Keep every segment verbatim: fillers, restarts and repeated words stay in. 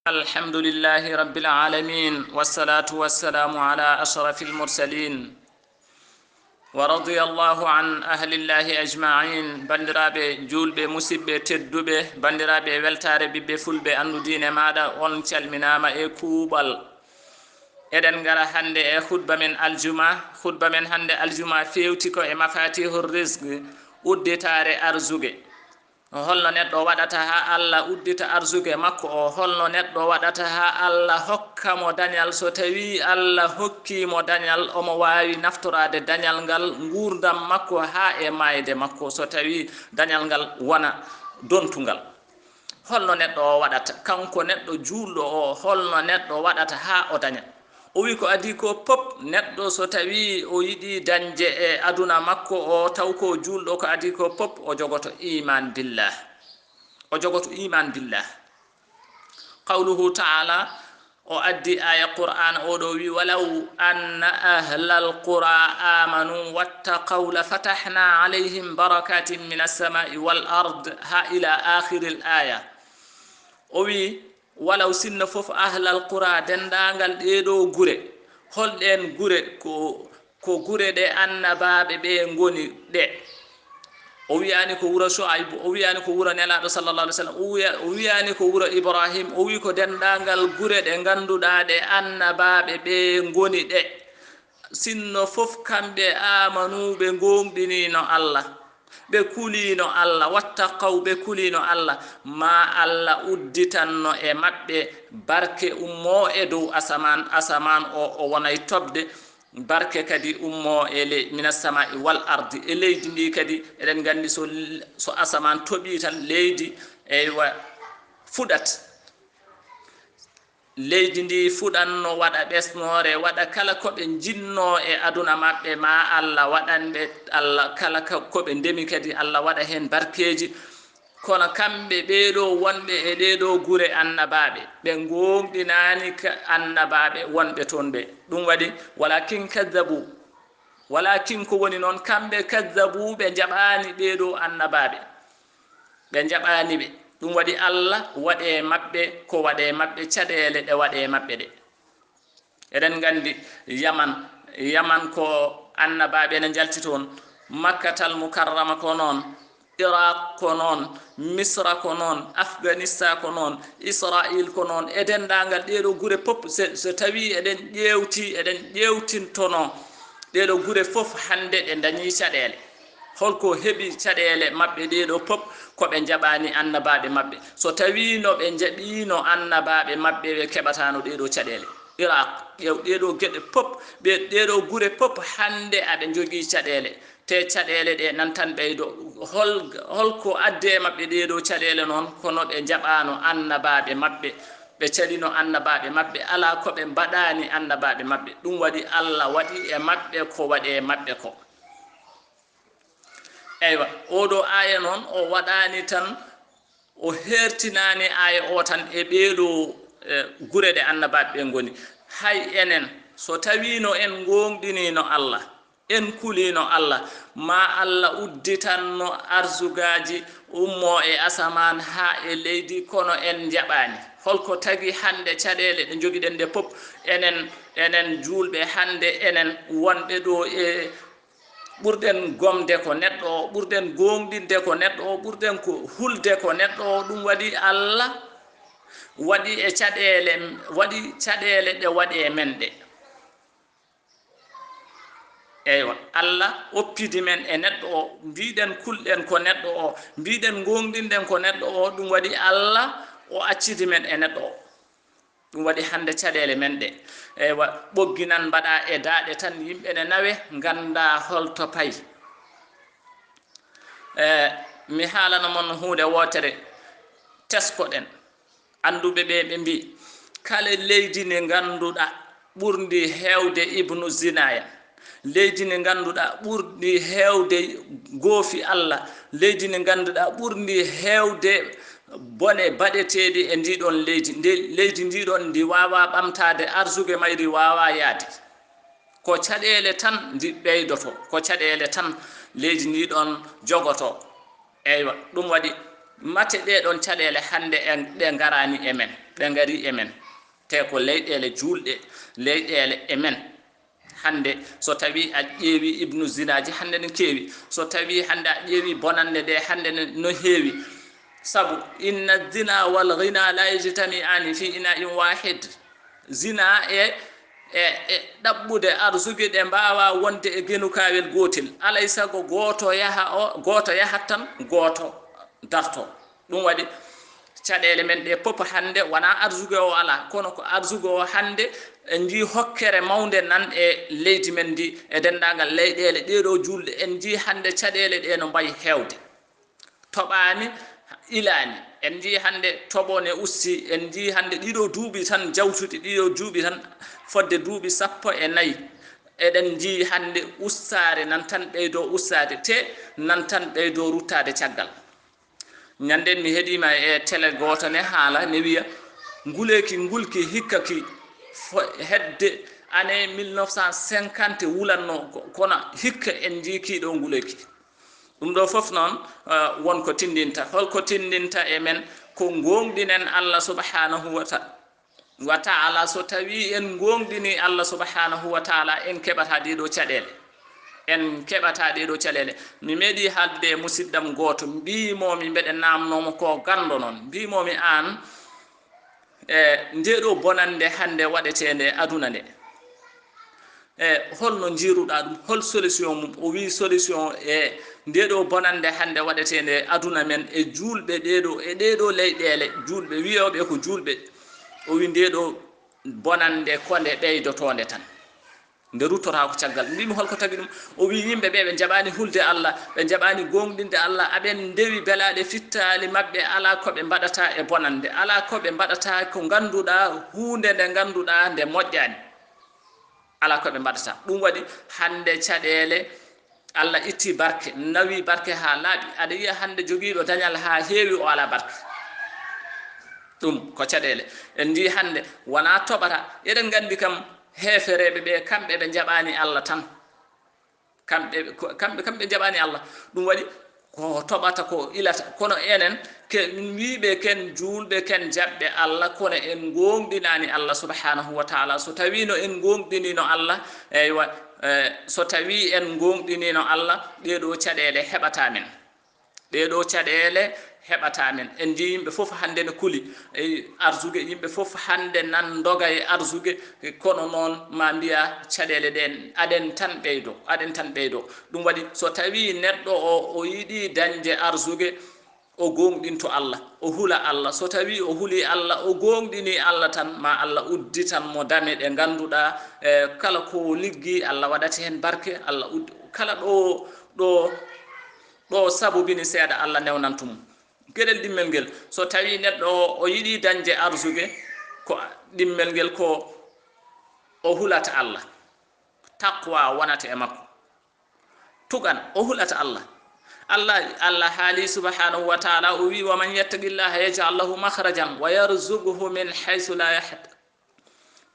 الحمد لله رب العالمين، والصلاة والسلام على أشرف المرسلين، ورضي الله عن أهل الله أجمعين. Banndiraaɓe juulɓe, musidɓe tedduɓe, banndiraaɓe e weltaare ɓiɓɓe fulɓe, anndu diine maaɗa, on calminaama e kuuɓal. Eɗen ngara hannde e khutba men aljuma. Khutba men hannde aljuma feewti ko e mafatihur rizq, udditaare arsugue. Holno neɗɗo waɗata haa Allah uddita arsugue makko o? Holno neɗɗo waɗata haa Allah hokka mo dañal? So tawii Allah hokkii mo dañal, omo waawi naftoraade dañal ngal nguurndam makko haa e maayde makko, so tawii dañal ngal wona dontungal. Holno neɗɗo o waɗata? Kanko neɗɗo juulɗo o, holno neɗɗo waɗata haa o daña? O wi ko adii ko pop, neɗɗo so tawii o yiɗi dañde e aduna makko o, taw ko juulɗo, ko adii ko pop, o jogoto iman billah. O jogoto iman billah. Qawluhu ta'ala, o addi aya Qur'an o ɗo wi, "Walaw anna ahlal qura amanu wattaqaw la fatahna alayhim barakatin minas sama'i wal ard," ha ila akhiril aya. O wi, "Walaw sinno fof ahlal qura, denndaangal ɗee ɗoo gure." Holɗeen gure? Ko, ko gure ɗe annabaaɓe ɓee ngoni ɗe. O wiyaani ko wuro Shu'aybu, o wiyaani ko wuro Nelaaɗo sallallahu alaihi wasallam, o wiya-, o wiyaani ko wuro Ibrahim, o wi ko denndaangal gure ɗe ngannduɗaa ɗe annabaaɓe ɓee ngoni ɗe. Sinno fof kamɓe aamanuuɓe ngoongɗiniino Allah, ɓe kuliino Allah, wattaqaw, ɓe kuliino Allah, ma Allah udditanno e maɓɓe barke ummoo e dow asamaan, asamaan o, o wonay toɓde, barke kadi ummoo e le-, minas sama'i wal ardi, e leydi ndi kadi, eɗen nganndi so, so asamaan toɓii tan, leydi, eywa, fuɗat. Leydi ndi fuɗanno waɗa ɓesnoore, waɗa kala ko ɓe njinnoo e aduna maɓɓe, ma Allah waɗan ɓe, Allah kala ka-, ko ɓe ndemi kadi, Allah waɗa heen barkeeji. Kono kamɓe ɓee ɗoo wonɓe e ɗee ɗoo gure annabaaɓe, ɓe ngoongɗinaani ka annabaaɓe wonɓe toon ɓe. Ɗum waɗi, walakin kazzabu. Walakin ko woni noon, kamɓe kazzabu, ɓe njaɓaani ɓee ɗoo annabaaɓe. Ɓe njaɓaani ɓe. Ɗum waɗi Allah waɗi e maɓɓe ko waɗi e maɓɓe, caɗeele ɗe waɗi e maɓɓe ɗe. Eɗen nganndi Yaman, Yaman ko annabaaɓe ene njalti toon, Makkatal Mukarrama ko noon, Iraq ko noon, Misra ko noon, Afghanistan ko noon, Israil ko noon, e denndaangal ɗee ɗoo gure pop, so, so tawii eɗen ƴeewti, eɗen ƴeewtintonoo ɗee ɗoo gure fof hannde ɗe ndañii caɗeele. Holko heɓi caɗeele maɓɓe ɗee ɗoo pop? Ko ɓe njaɓaani annabaaɓe maɓɓe. So tawiino ɓe njaɓiino annabaaɓe maɓɓe, ɓe keɓataano ɗee ɗoo caɗeele. Iraq, ƴeew ɗee ɗoo geɗe pop, ɓe, ɗee ɗoo gure pop hannde aɓe njogii caɗeele. Te caɗeele ɗe nan tan ɓeydo. Hol, holko addi e maɓɓe ɗee ɗoo caɗeele noon? Kono ɓe njaɓaano annabaaɓe maɓɓe. Ɓe caɗino annabaaɓe maɓɓe. Alaa ko ɓe mbaɗaani annabaaɓe maɓɓe. Ɗum waɗi Allah waɗi e maɓɓe ko waɗi e maɓɓe ko. Eywa, oo ɗoo aaya noon, o waɗaani tan, o heertinaani aaya o tan e ɓee ɗoo, eh, gure ɗe annabaaɓe ɓe ngoni. Hay enen, so tawiino en ngoongɗiniino Allah, en kuliino Allah, ma Allah udditanno arsugaaji ummoo e asamaan haa e leydi, kono en njaɓaani. Holko tagi hannde caɗeele ɗe njogiɗen ɗe pop, enen, enen juulɓe hannde, enen wonɓe ɗoo e ɓurɗen gomde ko neɗɗo o, ɓurɗen goongɗinde ko neɗɗo o, ɓurɗen ko hulde ko neɗɗo o. Ɗum waɗi Allah waɗi e caɗeele, waɗi caɗeele ɗe waɗi e men ɗe. Eywa, Allah oppidi men e neɗɗo o, mbiɗen kulɗen ko neɗɗo o, mbiɗen goongɗinɗen ko neɗɗo o, ɗum waɗi Allah o accidi men e neɗɗo o. Ɗum waɗi hannde caɗeele men ɗe, eywa, ɓoggi nan mbaɗa e daaɗe tan, yimɓe ne nawe, ngannda holto payi. E, mi haalana mon huunde wootere, teskoɗen. Annduɓe ɓe, ɓe mbi, kala leydi ndi ngannduɗa ɓurndi heewde ibnu zina en, leydi ndi ngannduɗa ɓurndi heewde goofi Allah, leydi ndi ngannduɗa ɓurndi heewde bone baɗeteeɗi e ndi ɗon leydi. Nde, leydi ndi ɗon ndi waawa ɓamtaade arsugue mayri, waawa yaade. Ko caɗeele tan ndi ɓeydoto, ko caɗeele tan leydi ndi ɗon jogoto. Eywa, ɗum waɗi mate ɗee ɗon caɗeele hannde en, ɗe ngaraani e men. ɓe ngari e men, te ko leyɗeele juulɗe, leyɗeele e men. Hannde, so tawii a ƴeewii ibnu zinaaji, hannde ne keewi. So tawii hannde a ƴeewii bonannde nde, hannde ne no heewi. Sabu, inna zina wal ghina la yajtami'ani fi ina'in wahid. Zina e, e, e ɗaɓɓude arsuge ɗe mbaawaa wonde e genukaawel gootel. Alay sago gooto yaha o, gooto yahat tan, gooto darto. Ɗum waɗi caɗeele men ɗe pop hannde wonaa arsuge o alaa, kono ko arsuge o hannde en njii hokkere mawnde nan e leydi men ndi, e denndaangal leyɗeele ɗee ɗoo juulɗe. En njii hannde caɗeele ɗee no mbayi heewde. Toɓaani, ilaani. En njii hannde toɓo ne usti, en njii hannde ɗii ɗoo duuɓi tan jawtuɗi, ɗii ɗoo duuɓi tan fodde duuɓi sappo e nayi. Eɗen njii hannde ustaare nan tan ɓeydoo ustaade, te nan tan ɓeydoo ruttaade caggal. Ñanden mi heɗiima e tele gooto ne haala ne wiya, nguleeki ngulki hikka ki fo-, hedde année mille neuf cent cinquante wulanno, ko-, kono hikka en njii kii ɗoo nguleeki. Ɗum ɗoo fof noon, eh, won ko tinndinta. Hol ko tinndinta e men? Ko ngoongɗinen Allah subhanahu wa ta-, wa ta'ala. So tawii en ngoongɗinii Allah subhanahu wa ta'ala, en keɓataa ɗee ɗoo caɗeele. En keɓataa ɗee ɗoo caɗeele. Mi meeɗii haaldude e musiɗɗam gooto, mbiimo mi, mbeɗe naamnoo mo ko ganndo noon. Mbiimo mi, aan, e ndee ɗoo bonannde hannde waɗeteende aduna nde, e holno njiiruɗaa ɗum? Hol solution mum? O wii solution e ndee ɗoo bonannde hannde waɗeteende aduna men e juulɓe ɗee ɗoo, e ɗee ɗoo leyɗeele, juulɓe wiyooɓe ko juulɓe. O wii ndee ɗoo bonannde ko nde ɓeydotoonde tan. Nde ruttotaako caggal. Mbiimi, hol ko tagi ɗum? O wii yimɓe ɓee ɓe njaɓaani hulde Allah, ɓe njaɓaani goongɗinde Allah, aɓen ndewi belaaɗe fittaali maɓɓe, alaa ko ɓe mbaɗata e bonannde, alaa ko ɓe mbaɗata ko ngannduɗaa, huunde nde ngannduɗaa nde moƴƴaani. Alaa ko ɓe mbaɗata. Ɗum waɗi hannde caɗeele, Allah itti barke, nawi barke haa laaɓi. Aɗa yiya hannde jogiiɗo dañal haa heewi, o alaa barke. Ɗum ko caɗeele. En njii hannde, wonaa toɓata. Eɗen nganndi kam, heefereeɓe ɓe, kamɓe ɓe njaɓaani Allah tan. Kamɓe, ko, kamɓe, kamɓe njaɓaani Allah. Ɗum waɗi ko toɓata, ko ilata. Kono enen, ke, min wii ɓe ken juulɓe, ken jaɓɓe Allah, kono en ngoongɗinaani Allah subhanahu wa ta'ala. So tawii no en ngoongɗiniino Allah, eywa, eh, so tawii en ngoongɗiniino Allah, ɗee ɗoo caɗeele heɓataa men. Ɗee ɗoo caɗeele heɓataa men. En njii yimɓe fof hannde no kuli. E arsuge, yimɓe fof hannde nan ndoga e arsuge, kono noon ma mbiya caɗeele ɗeen aɗen tan ɓeydo, aɗen tan ɓeydo. Ɗum waɗi so tawii neɗɗo o, o yiɗii dañde arsuge, o goongɗinto Allah, o hula Allah. So tawii o hulii Allah, o goongɗinii Allah tan, ma Allah udditan mo dame ɗe ngannduɗaa, e, kala ko o liggii, Allah waɗata heen barke, Allah udd-, kala ɗo, ɗo, ɗo sabubini seeɗa, Allah newnanto mum. Geɗel ɗimmel ngel, so tawii neɗɗo o, o yiɗii dañde arsuge, ko ɗimmel ngel ko o hulata Allah. Taqwa wonata e makko. Tugan, o hulata Allah. Allah, Allah haali subhanahu wa ta'ala, o wi, "Wa man yattaqillaha yaj'al lahu makhrajan wa yarzuqhu min haythu la yaht-,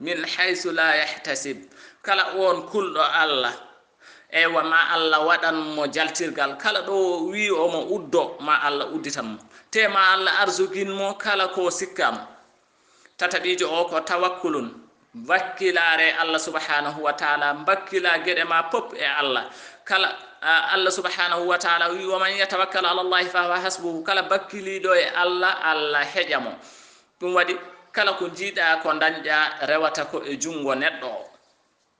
min haythu la yahtasib." Kala on kulɗo Allah, eywa, ma Allah waɗan mo jaltirgal. Kala ɗo wi omo uddo, ma Allah udditan mo. Te ma Allah arzugin mo kala ko sikka mo. Tataɓiijo o ko tawakkulun, wakkilaare Allah subhanahu wa ta'ala, mbakkila geɗe ma pop e Allah. Kala, a, Allah subhanahu wa ta'ala wi, "Wa man yatawakkal ala Allahi fa huwa hasbuhu." Kala bakkiliiɗo e Allah, Allah heƴa mo. Ɗum waɗi, kala ko njiiɗa, ko dañɗa, rewata ko e junngo neɗɗo o.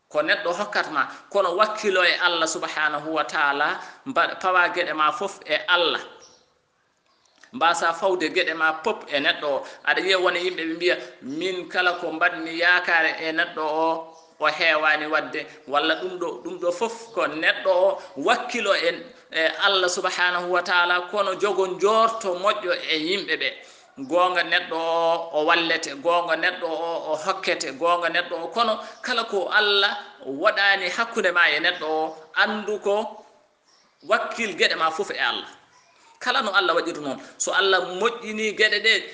Ko neɗɗo hokkat ma, kono wakkilo e Allah subhanahu wa ta'ala, mba-, pawa geɗe ma fof e Allah. Mbasa fawde geɗe ma pop e neɗɗo o. Aɗa yiya wona yimɓe ɓe mbiya, "Min kala ko mbaɗmi yaakaare e neɗɗo o, o heewaani waɗde," walla ɗum ɗo, ɗum ɗo fof ko neɗɗo o wakkilo e, e Allah subhanahu wa ta'ala, kono jogo njoorto moƴƴo e yimɓe ɓe. Goonga neɗɗo o, o wallete, goonga neɗɗo o, o hokkete, goonga neɗɗo o, kono kala ko Allah waɗaani hakkunde ma e neɗɗo o, anndu ko wakkil geɗe ma fof e Allah. Kala no Allah waɗiri noon. So Allah moƴƴini geɗe ɗe,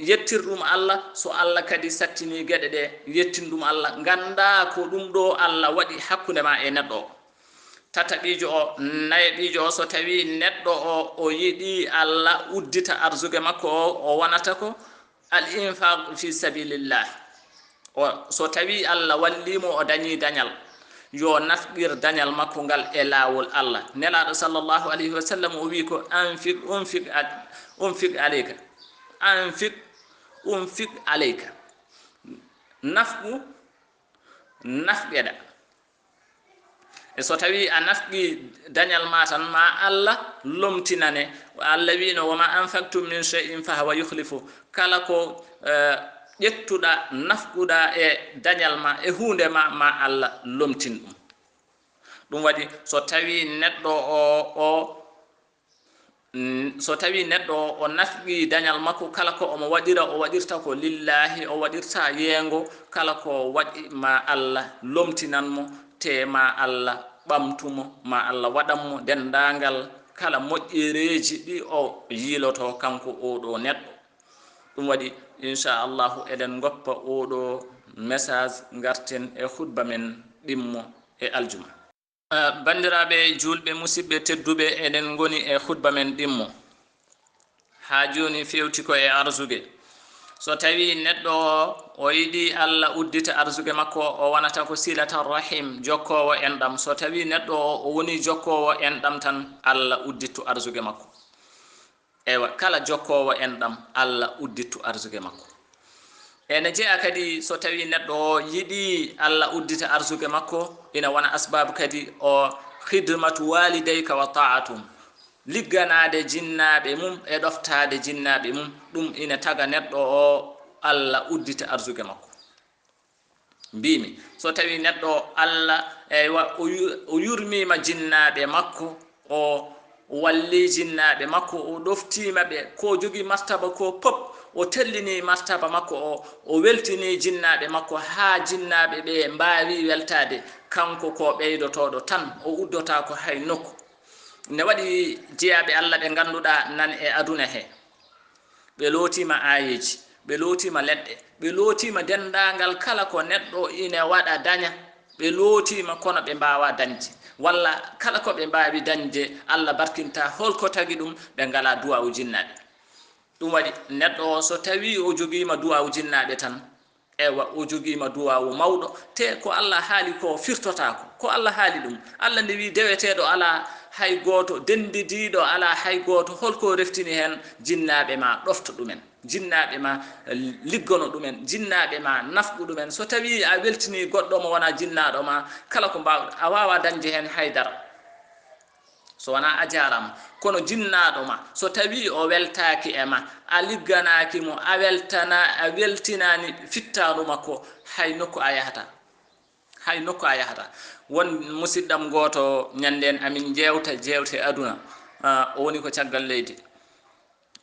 yettir ɗum Allah. So Allah kadi sattini geɗe ɗe, yettin ɗum Allah. Ngannda ko ɗum ɗo Allah waɗi hakkunde ma e neɗɗo o. Tataɓiijo o, nayaɓiijo o, so tawi neɗɗo o, o yiɗi Allah uddita arsugue makko o, o wonata ko Al infaq fi sabilillah. O, so tawi Allah walli mo, o dañi dañal, yo nafqir dañal makko ngal e laawol Allah. Nelaaɗo sallallahu alayhi wa sallam o wi ko, "Anfiq, unfiq, a-, unfiq alayka. Anfiq, unfiq alayka." Nafqu, nafqeɗa. E so tawi a nafqi dañal ma tan, ma Allah lomtinane. Allah wino, "Wa ma anfaqtum min shay'in fa huwa yukhlifu." Kala ko, eh, ƴettuɗa, nafquɗa e dañal ma, e huunde ma, ma Allah lomtin ɗum. Ɗum waɗi so tawi neɗɗo o, o, mm, so tawi neɗɗo o, o nafqi dañal makko, kala ko omo waɗira, o waɗirta ko lillahi, o waɗirta yeengo, kala ko waɗi ma Allah lomtinan mo, te ma Allah ɓamtu mo, ma Allah waɗan mo denndaangal kala moƴƴereeji ɗi o yiiloto kanko oo ɗoo neɗɗo. Ɗum waɗi, inchallahu, eɗen ngoppa oo ɗoo message, ngarten e khutba men ɗimmo e aljuma. Eh, banndiraaɓe juulɓe, musidɓe tedduɓe, eɗen ngoni e khutba men ɗimmo. Haa jooni feewti ko e arsugue. So tawi neɗɗo o, o yiɗi Allah uddita arsugue makko, o wonata ko silatan rahim, jokkoowo enɗam. So tawi neɗɗo o, o woni jokkoowo enɗam tan, Allah uddittu arsugue makko. Eywa, kala jokkoowo enɗam, Allah uddittu arsugue makko. Ene jeya kadi so tawi neɗɗo o yiɗi Allah uddita arsugue makko, ina wona asbaabu kadi o khidmatu walidayka wa ta'atum. Ligganaade jinnaaɓe mum e ɗoftaade jinnaaɓe mum, ɗum ina taga neɗɗo o Allah uddita arsugue makko. Mbimi, so tawi neɗɗo Allah, eywa, o yu-, o yurmima jinnaaɓe makko, o walli jinnaaɓe makko, o ɗoftima ɓe, ko jogii martaba ko pop, o tellini martaba makko o, o weltini jinnaaɓe makko haa jinnaaɓe ɓe mbaawi weltaade, kanko ko ɓeydotooɗo tan, o uddotaako hay nokku. Ne waɗi jeyaaɓe Allah ɓe ngannduɗaa nan e aduna he. Ɓe lootiima aayeeji, ɓe lootiima leɗɗe, ɓe lootiima denndaangal kala ko neɗɗo ine waɗa daña. Ɓe lootiima kono ɓe mbaawaa dañde. Walla kala ko ɓe mbaawi dañde, Allah barkinta. Holko tagi ɗum? Ɓe ngalaa duwaawu jinnaaɓe. Ɗum waɗi neɗɗo o, so tawii o jogiima duwaawu jinnaaɓe tan, ewa, o jogiima duwaawu mawɗo, te ko Allah haali ko firtotaako. Ko Allah haali ɗum. Allah nde wii deweteeɗo alaa hay gooto, denndidiiɗo alaa hay gooto. Holko reftini heen? Jinnaaɓe ma ɗofto ɗumen. Jinnaaɓe ma liggono ɗumen. Jinnaaɓe ma nafqu ɗumen. So tawii a weltinii goɗɗo mo wonaa jinnaaɗo ma, kala ko mbaawɗa, a waawaa dañde heen hay dara. So wonaa a jaaraama. Kono jinnaaɗo ma, so tawii o weltaaki e ma, a ligganaaki mo, a weltana-, a weltinaani fittaandu makko, hay nokku a yahataa. Hay nokku a yahataa. Won musidɗam gooto, ñanndeen amin njeewta jeewte aduna, ah, o woni ko caggal leydi.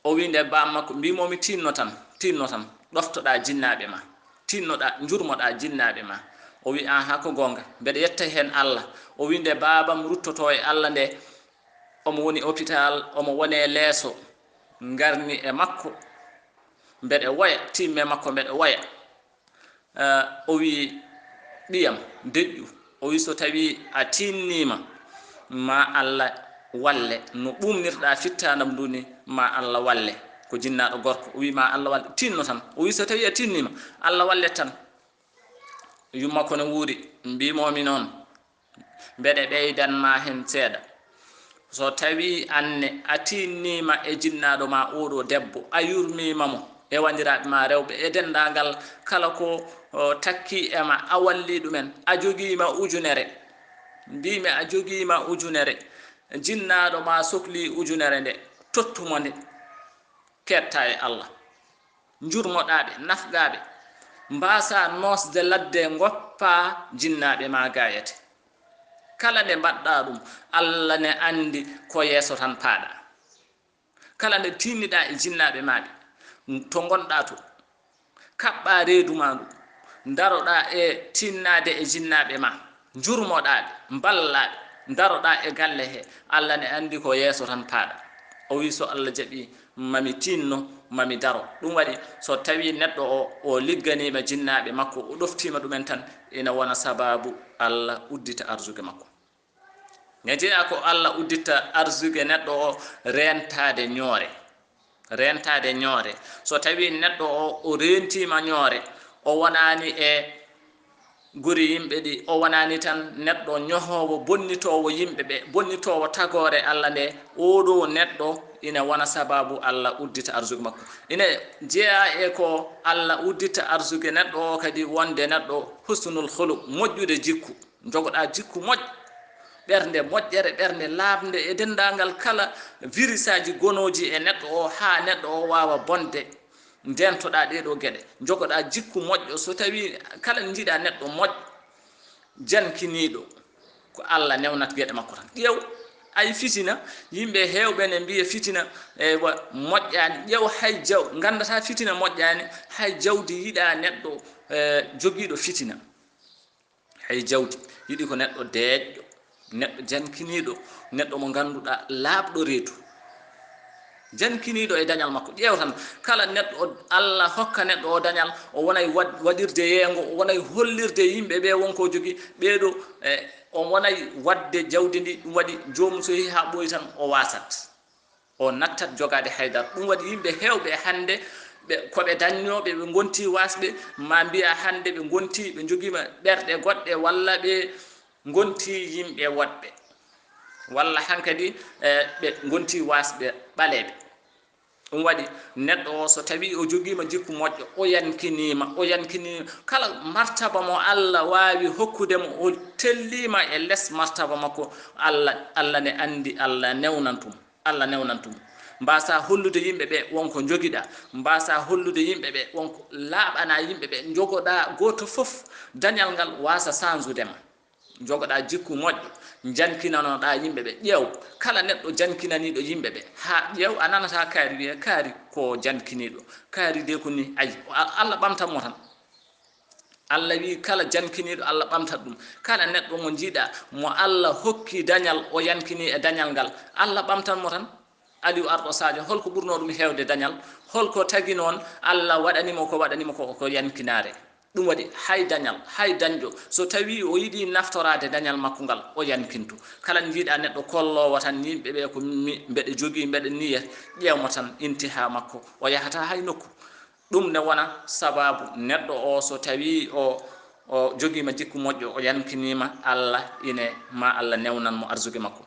O wi nde baam makko, mbimomi, "Tinno tan, tinno tan, ɗoftoɗaa jinnaaɓe ma, tinnoɗaa, njurmoɗaa jinnaaɓe ma." O wi, "Aha, ko goonga, mbeɗa yetta heen Allah." O wi nde baabam ruttoto e Allah nde, omo woni hôpital, omo wone leeso, ngarmi e makko, mbeɗa woya, timme makko mbeɗa woya. Eh, o wi, "Ɓiyam, deƴƴu." O wi, "So tawi a tinniima, ma Allah walle. No ɓuumnirɗaa fittaandam ndu ni, ma Allah walle." Ko jinnaaɗo gorko. O wi, "Ma Allah walle. Tinno tan." O wi, "So tawi a tinniima, Allah walle tan." Yumma ko no wuuri, mbimomi noon. Mbeɗe ɓeydan ma heen seeɗa. So tawii aan ne a tiinniima e jinnaaɗo ma oo ɗoo debbo, a yurmiima mo e wanndiraaɓe ma rewɓe e denndaangal kala ko, o, takkii e ma, a wallii ɗumen, a jogiima ujunere, mbiimi a jogiima ujunere, jinnaaɗo ma soklii ujunere nde, tottu mo nde, keedtaa e Allah. Njurmoɗaa ɓe, nafqaa ɓe, mbaasaa noosde ladde, ngoppaa jinnaaɓe ma gaayete. Kala nde mbaɗɗaa ɗum, Allah ne anndi ko yeeso tan paaɗaa. Kala nde tiinniɗaa e jinnaaɓe ma ɓe, to ngonɗaa to, kaɓɓaa reedu ma ndu, ndaroɗaa e tiinnaade e jinnaaɓe ma, njurmoɗaa ɓe, mballaa ɓe, ndaroɗaa e galle he, Allah ne anndi ko yeeso tan paaɗaa. O wi, "So Allah jaɓii, mami tiinno, mami daro." Ɗum waɗi, so tawii neɗɗo o, o ligganiima jinnaaɓe makko, o ɗoftiima ɗumen tan, ina wona sabaabu Allah uddita arsugue makko. Ne jeyaa ko Allah uddita arsugue neɗɗo o, reentaade ñoore. Reentaade ñoore. So tawii neɗɗo o, o reentiima ñoore, o wonaani e guri yimɓe ɗi, o wonaani tan neɗɗo ñohoowo, bonnitoowo yimɓe ɓe, bonnitoowo tagoore Alla nde, oɗo neɗɗo ina wona sabaabu Alla uddita arsugue makko. Ina jeyaa e ko Alla uddita arsugue neɗɗo o kadi wonde neɗɗo husnul khuluq, moƴƴude jikku. Njogoɗaa jikku moƴƴo, ɓernde moƴƴere, ɓernde laaɓnde e denndaangal kala virisaaji gonooji e neɗɗo o, haa neɗɗo o waawa bonde. Ndeentoɗaa ɗee ɗoo geɗe, njogoɗaa jikku moƴƴo. So tawii kala njiɗaa neɗɗo moƴƴo, jankiniiɗo, ko Alla newnata geɗe makko tan. Ƴeew, ay fitina, yimɓe heewɓe ne mbiya fitina, eywa, moƴƴaani. Ƴeew, hay jaw-, nganndataa fitina moƴƴaani, hay jawdi yiɗaa neɗɗo, eh, jogiiɗo fitina. Hay jawdi yiɗi ko neɗɗo deeƴɗo, neɗɗo jankiniiɗo, neɗɗo mo ngannduɗaa laaɓɗo reedu. Jankiniiɗo e dañal makko. Ƴeew tan, kala neɗɗo o, Alla hokka neɗɗo o dañal, o wonay wad-, waɗirde yeengo, o wonay hollirde yimɓe ɓe won ko jogii, ɓeeɗo, e, o wonay waɗde jawdi ndi, ɗum waɗi joomum so yehi haa ɓooyi tan o waasat. O nattat jogaade haydara. Ɗum waɗi yimɓe heewɓe hannde, ɓe, ko ɓe dañnooɓe, ɓe ngontii waasɓe, ma mbiya hannde ɓe ngontii, ɓe njogiima ɓerɗe goɗɗe, walla ɓe ngontii yimɓe woɗɓe, walla hankadi, e, ɓe ngontii waasɓe ɓaleeɓe. Ɗum waɗi neɗɗo o, so tawii o jogiima jikku moƴƴo, o yankiniima, o yankiniima. Kala martaba mo Alla waawi hokkude mo, o telliima e les martaba makko, Alla, Alla ne anndi, Alla newnan ɗum. Alla newnan ɗum. Mbaasaa hollude yimɓe ɓe won ko njogiɗaa. Mbaasaa hollude yimɓe ɓe won ko laaɓanaa yimɓe ɓe. Njogoɗaa gooto fof dañal ngal waasa saanjude ma. Njogoɗaa jikku moƴƴo, jankinanoɗaa yimɓe ɓe. Ƴeew, kala neɗɗo jankinaniiɗo yimɓe ɓe, haa ƴeew, a nanataa kaari wiyee kaari ko jankiniiɗo. Kaari de ko ni, ay, a-, Alla ɓamtan mo tan. Alla wii, kala jankiniiɗo, Alla ɓamtat ɗum. Kala neɗɗo mo njiɗaa, mo Alla hokki dañal, o yankinii e dañal ngal, Alla ɓamtan mo tan. Aliou Arɗo Sadio, holko ɓurnoo ɗum heewde dañal? Holko tagi noon Alla waɗani mo ko waɗani mo ko, ko yankinaare? Ɗum waɗi hay dañal, hay dañjo, so tawii o yiɗii naftoraade dañal makko ngal, o yankintu. Kala njiɗaa neɗɗo kolloowo tan, yimɓe ɓe ko mi, mbeɗa jogii, mbeɗa niya, ƴeew mo tan, intihaa makko, o yahataa hay nokku. Ɗum ne wona sabaabu neɗɗo o, so tawii o, o jogiima jikku moƴƴo, o yankiniima Alla, ine ma Alla newnan mo arsugue makko.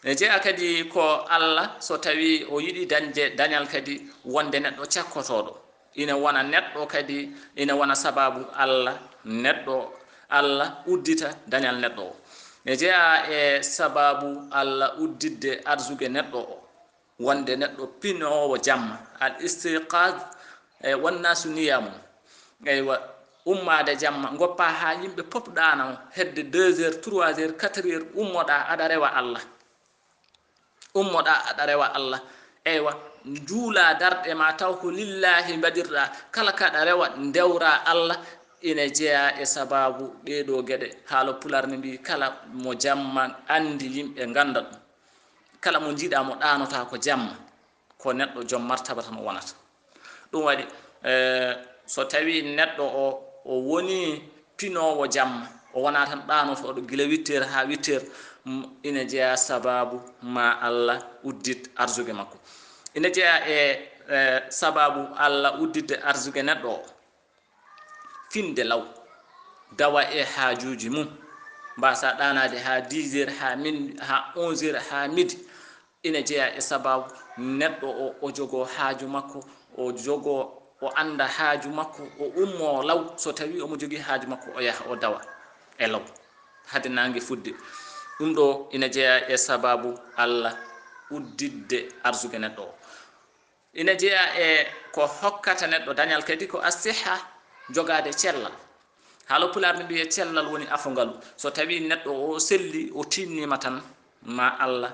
Ene jeyaa kadi ko Alla, so tawii o yiɗi dañde dañal kadi, wonde neɗɗo cakkotooɗo. Ine wona neɗɗo kadi, ine wona sabaabu Alla, neɗɗo, Alla uddita dañal neɗɗo o. Ene jeyaa e sabaabu Alla udditde arsugue neɗɗo o. Wonde neɗɗo pinoowo jamma, al istiqaz, e wonnaasu niyaamu. Eywa, ummaade jamma, ngoppaa haa yimɓe pop ɗaano, hedde deux heures, trois heures, quatre heures, ummoɗaa, aɗa rewa Alla. Ummoɗaa, aɗa rewa Alla. Eywa, njuulaa darɗe ma taw ko lillaahi mbaɗirɗaa. Kala kaɗa rewa, ndewraa Alla. Ine jeyaa e sabaabu ɗee ɗoo geɗe. Haalo Pulaar ne mbii, kala mo jamma anndi, yimɓe ngannda ɗum. Kala mo njiɗaa mo ɗaanotaa ko jamma, ko neɗɗo joom martaba tan o wonata. Ɗum waɗi, eh, so tawii neɗɗo o, o wonii pinoowo jamma, o wonaa tan ɗaanotooɗo gila huit heures haa huit heures, mm, ina jeyaa sabaabu ma Alla uddit arsugue makko. Ina jeyaa e, eh, sabaabu Alla udditde arsugue neɗɗo o. Finde law, dawa e haajuuji mum, mbaasaa ɗaanaade haa dix heures, haa min, haa onze heures, haa midi. Ina jeyaa e sabaabu neɗɗo o, o jogoo haaju makko, o jogoo, o annda haaju makko, o ummoo law. So tawii omo jogii haaju makko, o yaha, o dawa e law hade naange fuɗde. Ɗum ɗo ina jeyaa e sabaabu Alla udditde arsugue neɗɗo o. Ina jeyaa e ko hokkata neɗɗo dañal kadi ko as-sihha, jogaade cellal. Haalo Pulaar ne mbiya cellal woni afo ngalu. So tawii neɗɗo o selli, o tiinniima tan, ma Alla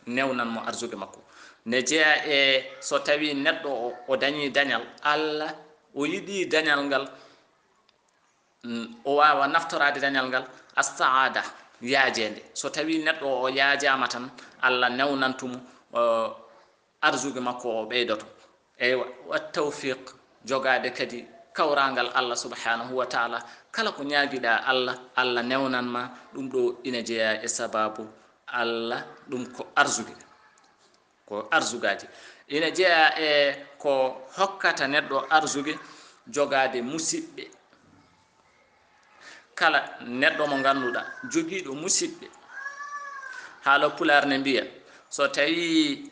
newnan mo arsugue makko. Ne jeyaa e so tawii neɗɗo o, o dañii dañal, Alla o yiɗii dañal ngal, mm, o waawa naftoraade dañal ngal, as-saada, yaajeende. So tawii neɗɗo o yaajaama tan, Alla newnantu mo, o, arsugue makko o ɓeydoto. Eywa, wa tawfiq, jogaade kadi kawraangal Alla subhanahu wa taala. Kala ko ñaagiɗaa Alla, Alla newnan ma. Ɗum ɗo ina jeyaa e sabaabu Alla, ɗum ko arsugue. Ko arsugaaji. Ina jeyaa e ko hokkata neɗɗo arsugue, jogaade musiɓɓe. Kala neɗɗo mo ngannduɗaa jogiiɗo musiɓɓe, haala Pulaar ne mbiya, so tawii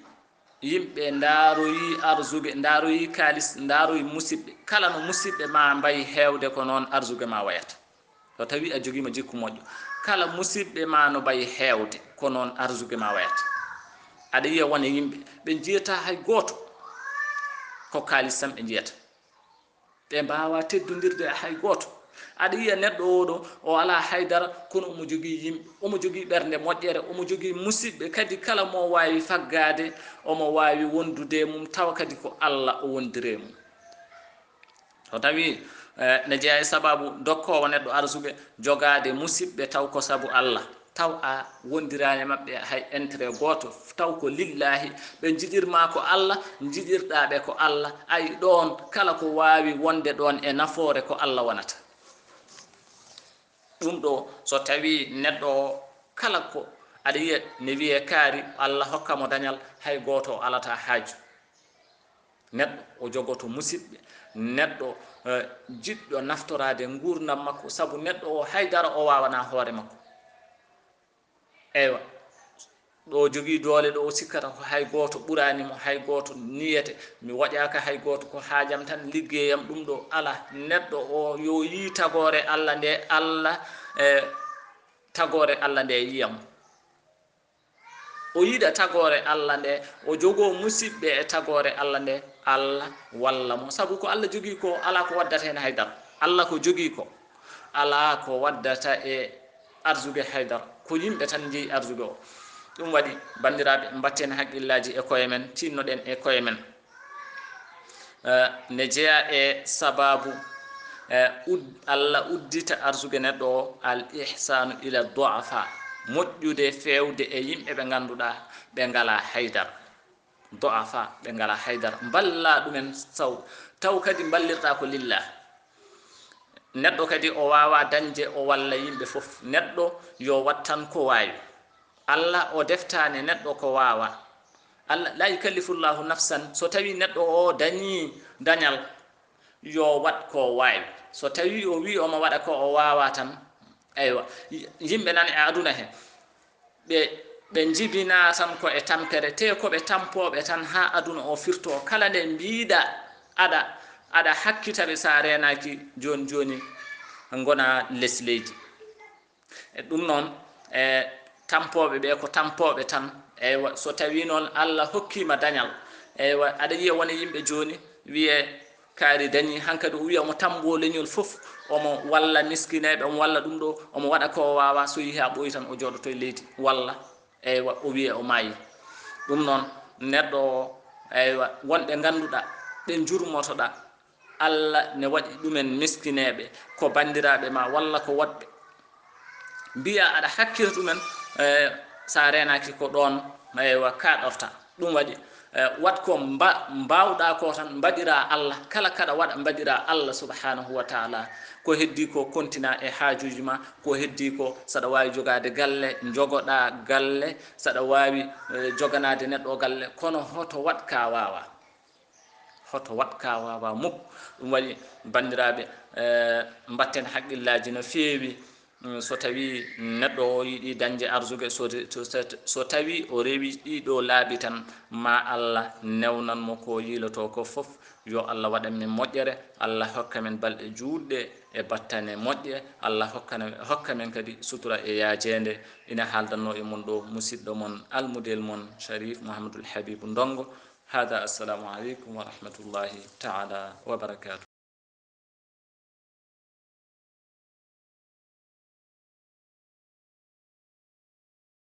yimɓe ndaaroyii arsugue, ndaaroyii kaalis, ndaaroyii musiɓɓe, kala no musiɓɓe maa mbayi heewde, ko noon arsugue maa wayata. So tawii a jogiima jikku moƴƴo, kala musiɓɓe maa no mbayi heewde, ko noon arsugue maa wayata. Aɗa yiya won e yimɓe, ɓe njiyataa hay gooto, ko kaalis tan ɓe njiyata. Ɓe mbaawaa teddondirde e hay gooto. Aɗa yiya neɗɗo oo ɗoo, o alaa hay dara, kono omo jogii yimɓe, omo jogii ɓernde moƴƴere, omo jogii musiɓɓe kadi, kala mo waawi faggaade, omo waawi wondude e mum, tawa kadi ko Alla o wondiri e mum. So tawii, eh, ne jeyaa e sabaabu dokkoowo neɗɗo arsugue, jogaade musiɓɓe taw ko sabu Alla, taw a wondiraani e maɓɓe hay intérêt gooto, taw ko lillaahi, ɓe njiɗir maa ko Alla, njiɗirɗaa ɓe ko Alla, ay ɗoon kala ko waawi wonde ɗoon e nafoore ko Alla wonata. Ɗum ɗoo, so tawii neɗɗo oo kala ko aɗa yiya ne wiyee kaari, Alla hokka mo dañal, hay gooto o alataa haaju. Neɗɗo o jogoto musiɓɓe, neɗɗo, eh, jiɗɗo naftoraade nguurndam makko, sabu neɗɗo o hay dara o waawanaa hoore makko. Eywa, ɗo o jogii doole, ɗo o sikkata ko hay gooto ɓuraani mo, hay gooto niyete, mi waɗaaka hay gooto, ko haajam tan, liggeyam, ɗum ɗo alaa. Neɗɗo o yo yii tagoore Alla nde, Alla, eh, tagoore Alla nde yiya mo. O yiɗa tagoore Alla nde, o jogoo musiɓɓe e tagoore Alla nde, Alla walla mo. Sabu ko Alla jogii ko, alaa ko waddata heen hay dara. Alla ko jogii ko, alaa ko waddata e arsugue hay dara. Ko yimɓe tan njeyi arsugue o. Ɗum waɗi, banndiraaɓe, mbatten haqqillaaji e koye men, tiinnoɗen e koye men. Eh, ne jeyaa e sabaabu, eh, ud-, Alla uddita arsugue neɗɗo o, al ihsanu ila du'afa, moƴƴude feewde e yimɓe ɓe ngannduɗaa ɓe ngalaa haydara. Du'afa, ɓe ngalaa haydara. Mballa ɗumen saw, taw kadi mballirɗaa ko lillah. Neɗɗo kadi o waawaa dañde o walla yimɓe fof. Neɗɗo yo waɗ tan ko waawi. Alla o deftaani neɗɗo ko waawaa. Alla, la yukallifu Llahu nafsan, so tawii neɗɗo o dañii dañal, yo waɗ ko waawi. So tawii o wii omo waɗa ko o waawaa tan, eywa, y-, yimɓe nan e aduna he, ɓe, ɓe njibinaa tan ko e tampere, te ko ɓe tampooɓe tan haa aduna o firtoo. Kala nde mbiiɗaa aɗa, aɗa hakkita ɓe, so a reenaaki jooni jooni, ngonaa les leydi. E ɗum noon, e tampooɓe ɓe ko tampooɓe tan. Eywa, so tawii noon Alla hokkii ma dañal, eywa, aɗa yiya won e yimɓe jooni, wiyee kaari dañii, hankadi o wiya omo tammboo leñol fof, omo walla miskineeɓe, omo walla ɗum ɗo, omo waɗa ko o waawaa, so yehii haa ɓooyi tan o jooɗoto e leydi, walla, eywa, o wiya o maayi. Ɗum noon, neɗɗo o, eywa, won ɓe ngannduɗaa, ɓe njurmotoɗaa, Alla ne waɗi ɗumen miskineeɓe, ko banndiraaɓe ma walla ko woɗɓe. Mbiyaa aɗa hakkita ɗumen, eh, so a reenaaki ko ɗoon, eywa, kaaɗorta. Ɗum waɗi, eh, waɗ ko mba-, mbaawɗaa ko tan, mbaɗiraa Alla. Kala kaɗa waɗa, mbaɗiraa Alla subhanahu wa taala. Ko heddii ko, kontinaa e haajuuji ma. Ko heddii ko, saɗa waawi jogaade galle, njogoɗaa galle, saɗa waawi, eh, joganaade neɗɗo o galle. Kono hoto waɗ ka waawaa. Hoto waɗ ka waawaa muk. Ɗum waɗi, banndiraaɓe, eh, mbatten haqqillaaji no feewi. Mm, so tawii neɗɗo o yiɗi dañde arsugue, so, so, so, so tawii o rewi ɗii ɗoo laabi tan, ma Alla newnan mo ko yiilotoo ko fof. Yo Alla waɗan men moƴƴere, Alla hokka men balɗe juutɗe e battane moƴƴe, Alla hokka, hokka men kadi sutura e yaajeende. Ina haaldanno e mon ɗo musiɗɗo mon, almudel mon, Sharif Mouhamadoul Habibou Ndongo. Hada, assalamu aleykum wa rahmatullahi taala wa barakatuh.